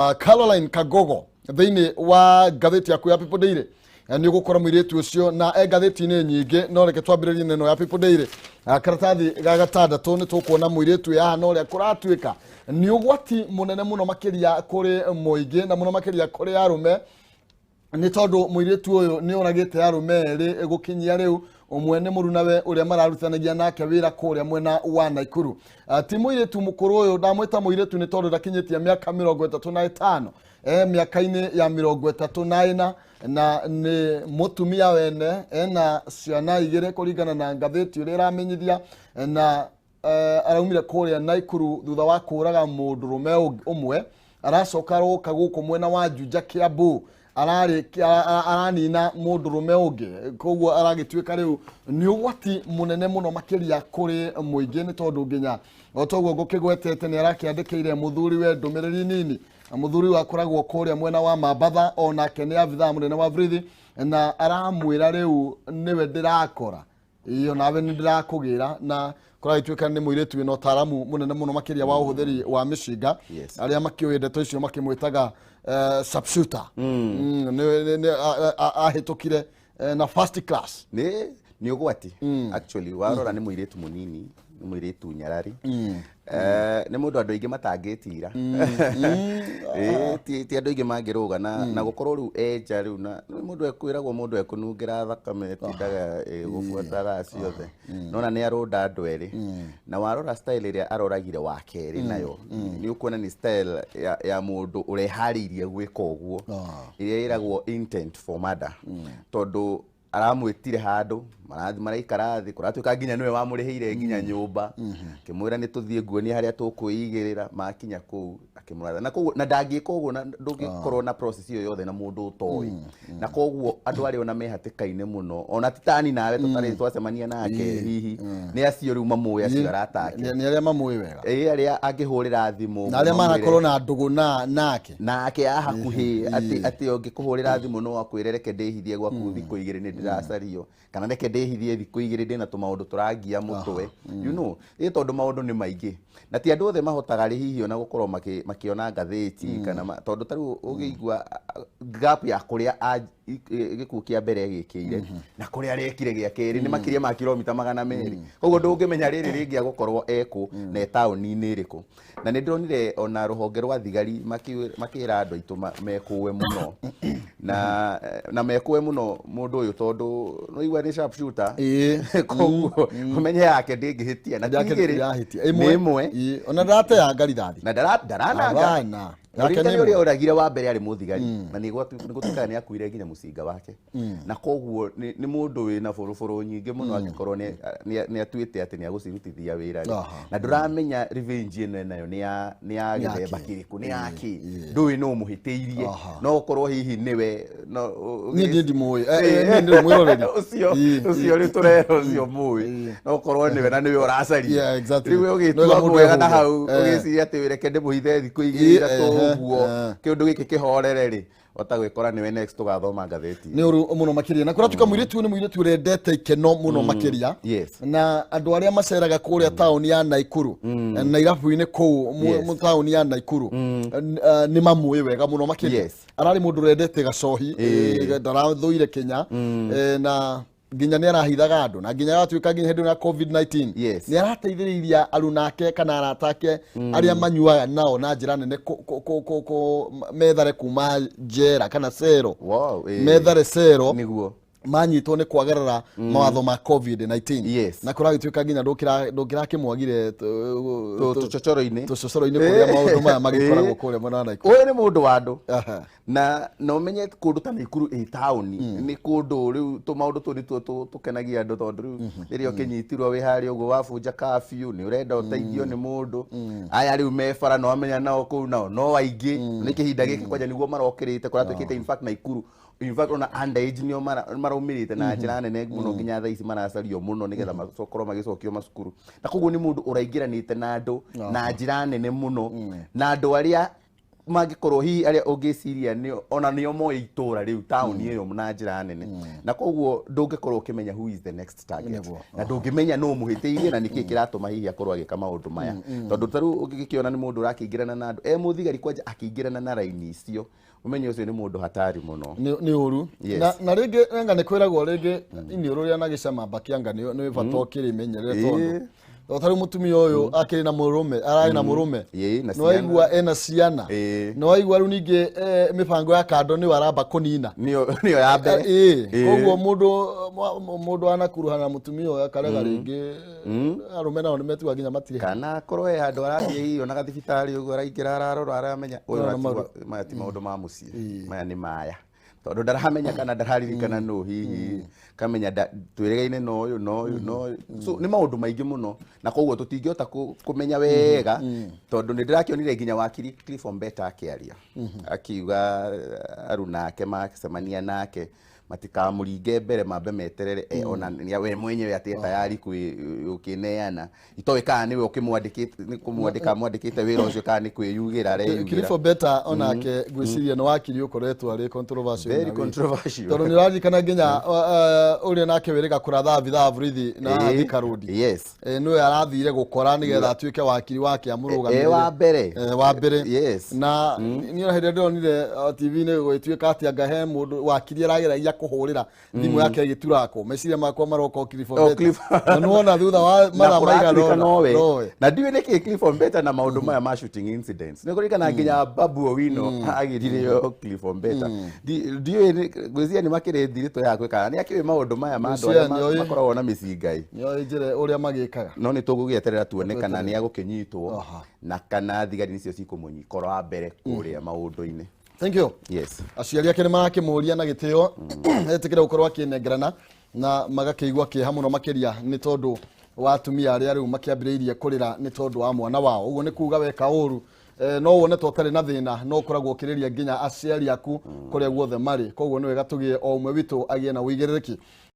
Caroline Kagogo thĩinĩ wa ngathĩti yaku ya People Daily. Nĩ ũgũkora mũirĩtu ũcio na e ngathĩti-inĩ nyingĩ, no reke twambĩrĩrie na ĩno ya People Daily. Karatathi ga gatandatũ nĩ tũkuona mũirĩtu ũyũ haha na ũrĩa kũratuĩka nĩ ũgwati mũnene mũno makĩria kũrĩ mũingĩ na mũno makĩria kũrĩ arũme, nĩ tondũ mũirĩtu ũyũ nĩ oragĩte arũme erĩ gũkinyia rĩu. Ũmwe nĩ mũrunawe ũrĩa mararutithanagia nake wĩra kũrĩa mwena wa Naikuru. Ti mũirĩtu mũkũrũ ũyũ, ndamwĩta mũirĩtu nĩ tondũ ndakinyĩtie mĩaka 35, mĩaka-inĩ ya 34, na nĩ mũtumia wene, ena ciana igĩrĩ kũringana na ngathĩti ũrĩa ĩramenyithia, na araumire kũrĩa Naikuru thutha wa kũraga mũndũrũme ũmwe. Aracoka aroka gũkũ mwena wa Juja Kiambu, aranina mũndũrũme ũngĩ. Koguo aragĩtuĩka rĩu nĩ ũgwati mũnene mũno makĩria kũrĩ mũingĩ, nĩ tondũ nginya o toguo ngũkĩgwetete nĩ arakĩandĩkĩire mũthuri we ndũmĩrĩri nini. Na mũthuri ũyũ akoragwo kũrĩa mwena wa Mambatha, onake nĩ abithaa mũnene wa borithi, na aramwĩra rĩu nĩwe ndĩrakora iyo nawe nĩ ndĩrakũgĩra. Na kũragĩtuĩka nĩ mũirĩtu wĩna ũtaaramu mũnene mũno makĩria wa ũhũthĩri wa mĩcinga. Arĩa makĩũĩ ndeto icio makĩmwĩtaga sharpshooter. Ahĩtũkire na first class. Nĩ ũgwati actually. Warora nĩ mũirĩtu mũnini, nĩ mũirĩtu nyarari, nĩ mũndũ andũ aingĩ matangĩtira. Ti andũ aingĩ mangĩrũga na gũkorwo rĩu enja rĩu, na nĩ mũndũ ekwĩragwo mũndũ ekũnungĩra thakame tindaga gũbuata thaa ciothe. Nona nĩ arũnda andũ erĩ, na warora style ĩrĩa aroragire wa kerĩ nayo, nĩ ũkuona nĩ style ya mũndũ ũreharĩirie gwĩka ũguo, ĩrĩa ĩragwo intent for murder, tondũ aramwĩtire handũ marathi maraikara thĩ, kũratuĩka nginya nĩwe wamũrĩhĩire nginya nyũmba, akĩmwĩra nĩ tũthiĩ nguonie harĩa tũkwĩigĩrĩra. Makinya kũu akĩmũratha, na koguo na ndangĩka ũguo na ndũngĩkorwo na process ĩyo yothe na mũndũ ũtoĩ. Na koguo andũ arĩa ona me hatĩka-inĩ mũno, ona ti tani nawe tũtarĩ twacemania nake, hihi nĩ acio rĩu mamũĩ, acio aratake. Nĩ arĩa mamũĩ wega. Ĩ arĩa angĩhũrĩra thimũ na arĩa manakorwo na ndũgũ na nake. Nake a hakuhĩ, atĩ ũngĩkũhũrĩra thimũ no akwĩre reke ndĩhithie gwaku thikũ 2 nĩ ndĩracario, kana reke ndĩhithie thikũ 2 ndĩna tũmaũndũ tũrangia mũtwe, ĩ tondũ maũndũ nĩ maingĩ na ti andũ othe mahotaga rĩ hihi ona gũkorwo makĩona ngathĩti kana tondũ ta rĩu ũngĩigua gap ya kũrĩa gĩkuũ kĩa mbere gĩkĩire na kũrĩa arekire gĩa kerĩ nĩ makĩria ma kilomita 200. Koguo ndũngĩmenya rĩrĩ rĩngĩ agũkorwo ekũ na e taũni-inĩ ĩrĩkũ. Na nĩ ndĩronire ona rũhonge rwa thigari makĩra andũ aitũ mekũe mũno na mekũe mũno mũndũ ũyũ, tondũ nĩũigua nĩ sharp shooter. Koguo ũmenye yake ndĩngĩhĩtia na ti Yake igĩrĩ, ndĩrahĩtia. nĩ Ĩmwe. ĩmwe. Ona ndarateanga rithathi. Na ndarananga. Hapana. Yake Ũririkane nĩ ũrĩa ĩmwe. oragire wa mbere arĩ mũthigari, na nĩ gũtuĩkaga nĩ akuire nginya mũcinga wake, na koguo nĩ mũndũ wĩna bũrũbũrũ nyingĩ mũno angĩkorwo nĩ atuĩte atĩ nĩ agũcirutithia wĩra rĩ. Na ndũramenya revenge ĩno enayo nĩ ya Nĩ ya gĩthemba kĩ? kĩrĩkũ, nĩ ya kĩ, ndũĩ nũ ũmũhĩtĩirie. No ũkorwo hihi nĩwe no Niĩ ndiĩ ndimũĩ. Niĩ ndĩ mwĩroreri. Ũcio ũcio rĩu tũrera ũcio mũĩ no ũkorwo nĩwe na nĩwe ũracaria. Rĩu Nĩwega ũgĩtua mũndũ mwega na ehũge. hau ũgĩciria atĩ reke ndĩmũhithe thikũ 2 3 ũguo kĩũndũ gĩkĩ kĩhorere rĩ, ota gwĩkora nĩwe next tũgathoma ngathĩti. Nĩ ũru mũno makĩria, na kũratuĩka mũirĩtu ũyũ nĩ mũirĩtu ũrendete ikeno mũno makĩria. Na andũ arĩa maceraga kũrĩa taũni ya Naikuru na irabu-inĩ kũu taũni ya Naikuru nĩ mamũĩ wega mũno makĩria. Ararĩ mũndũ ũrendete gacohi, ndarathũire Kenya, na nginya nĩ arahithaga andũ, na nginya aratuĩka nginya hĩndĩ ĩno ya COVID-19 nĩ arateithĩrĩiria aruna ake kana arata ake arĩa manyuaga nao na njĩra nene methare kuma njera kana cero. Methare cero. Manyitwo nĩ kwagarara mawatho ma COVID-19. Na kũragĩtuĩka nginya ndũngĩrakĩmwagire Tũcocoro-inĩ. Tũcocoro-inĩ kũrĩa maũndũ maya magĩkoragwo kũrĩa mwena wa Naikuru. Ũyũ nĩ mũndũ wa andũ. Na ũmenye kũndũ ta Naikuru ĩ taũni nĩ kũndũ rĩu tũmaũndũ tũu nĩtuo tũkenagia andũ, tondũ rĩu rĩrĩa ũkĩnyitirwo wĩ harĩa ũguo wabunja curfew nĩ ũrenda ũteithio nĩ mũndũ. Aya rĩu me bara no amenya nao kũu nao no aingĩ nĩ kĩhinda gĩkĩ kwanja nĩguo marokĩrĩte kũratuĩkĩte. In fact Naikuru, in fact ona underage nĩo maraumĩrĩte na njĩra nene mũno nginya thaa ici maracario mũno nĩgetha makorwo magĩcokio macukuru. Na koguo nĩ mũndũ ũraingĩranĩte na andũ na njĩra nene mũno, na andũ arĩa mangĩkorwo hihi arĩa ũngĩciria nĩo ona nĩo moĩ itũra rĩu taũni ĩyo na njĩra nene, na koguo ndũngĩkorwo ũkĩmenya who is the next target. Na ndũngĩmenya nũ mũhĩtĩirie na nĩkĩ kĩratũma hihi akorwo agĩka maũndũ maya, tondũ ta rĩu ũngĩgĩkĩona nĩ mũndũ ũrakĩingĩrana na andũ e mũthigari kwanja akĩingĩrana na raini icio, ũmenye ũcio nĩ mũndũ hatari mũno. Nĩ ũru. Na rĩngĩ anga nĩ kwĩragwo rĩngĩ iniũrũ rĩa na gĩcama mbakĩanga nĩ bata ũkĩrĩmenyerere, tondũ ta rĩu mũtumia ũyũ akĩrĩ na mũrũme, ararĩ na mũrũme. Na nĩ waigua ena ciana. Nĩ waigua rĩu ningĩ mĩbango ya kando nĩyo aramba kũnina. Nĩyo ya mbere. Koguo mũndũ anakuruhana na mũtumia ũyũ akarega rĩngĩ arũme nao nĩ metuaga nginya matirĩ. Kana akorwo he handũ arathiĩ hihi ona gathibitarĩ ũguo araingĩra ararora aramenya ũyũ maya ti maũndũ ma mũciĩ, maya nĩ maya, tondũ ndaramenya kana ndararirikana nũ hihi kamenya twĩrĩgaine na ũyũ na ũyũ na ũyũ. So nĩ maũndũ maingĩ mũno na koguo tũtingĩhota kũmenya wega, tondũ nĩ ndĩrakĩonire nginya wakiri Cliff Ombeta akĩaria akiuga aruna ake macemania nake matikamũringe mbere, mambe meterere ona we mwenyewe atĩ tayari ũkĩneana, itoĩ kana nĩwe ũkĩmwandĩkĩte, nĩ kũmwandĩka mwandĩkĩte wĩra ũcio kana nĩ kwĩyugĩra areyugĩra. Cliff Ombeta onake ngwĩciria nĩ wakiri ũkoretwo arĩ controversial. Very controversial. Tondũ nĩ ũraririkana nginya ũrĩa nake wĩrĩga kũratha abithaa borithi na Thika Road. Nĩwe arathire gũkora nĩgetha atuĩke wakiri wake amũrũgamĩrĩre. Wa mbere. Wa mbere. Na niĩ ona hĩndĩ ĩrĩa ndĩronire TV-inĩ gũgĩtuĩka atĩ anga he mũndũ wakiri arageragia kũhũrĩra thimũ yake ĩgĩturakwo, meciria makwa maroka o Cliff Ombeta. Na nĩwona thutha wa mathaa maigana ũna nowe. Na ndiũĩ nĩkĩ Cliff Ombeta na maũndũ maya ma shooting incidents. Nĩ kũririkana nginya Babu Owino agĩrire Cliff Ombeta. Ndiũĩ ngwĩciria nĩ makĩrĩ thiritũ yakwe kana nĩ akĩũĩ maũndũ maya ma andũ arĩa makoragwo na mĩcinga. Nĩoĩ njĩra ũrĩa magĩkaga. No nĩ tũgũgĩeterera tuone kana nĩ agũkĩnyitwo na kana thigari nicio cikũmũnyita wa mbere kũrĩa maũndũ-inĩ. Thank you. Yes. Aciari ake nĩ marakĩmũria na gĩtĩo etĩkĩre gũkorwo akĩnengerana na magakĩigua kĩeha mũno makĩria nĩ tondũ wa atumia arĩa rĩu makĩambĩrĩirie kũrĩra nĩ tondũ wa mwana wao. Ũguo nĩ kuga weka ũru no wone ta ũtarĩ na thĩna, no ũkoragwo ũkĩrĩria nginya aciari aku kũrĩa guothe marĩ. Koguo nĩ wega tũgĩe o ũmwe witũ agĩe na ũigĩrĩrĩki.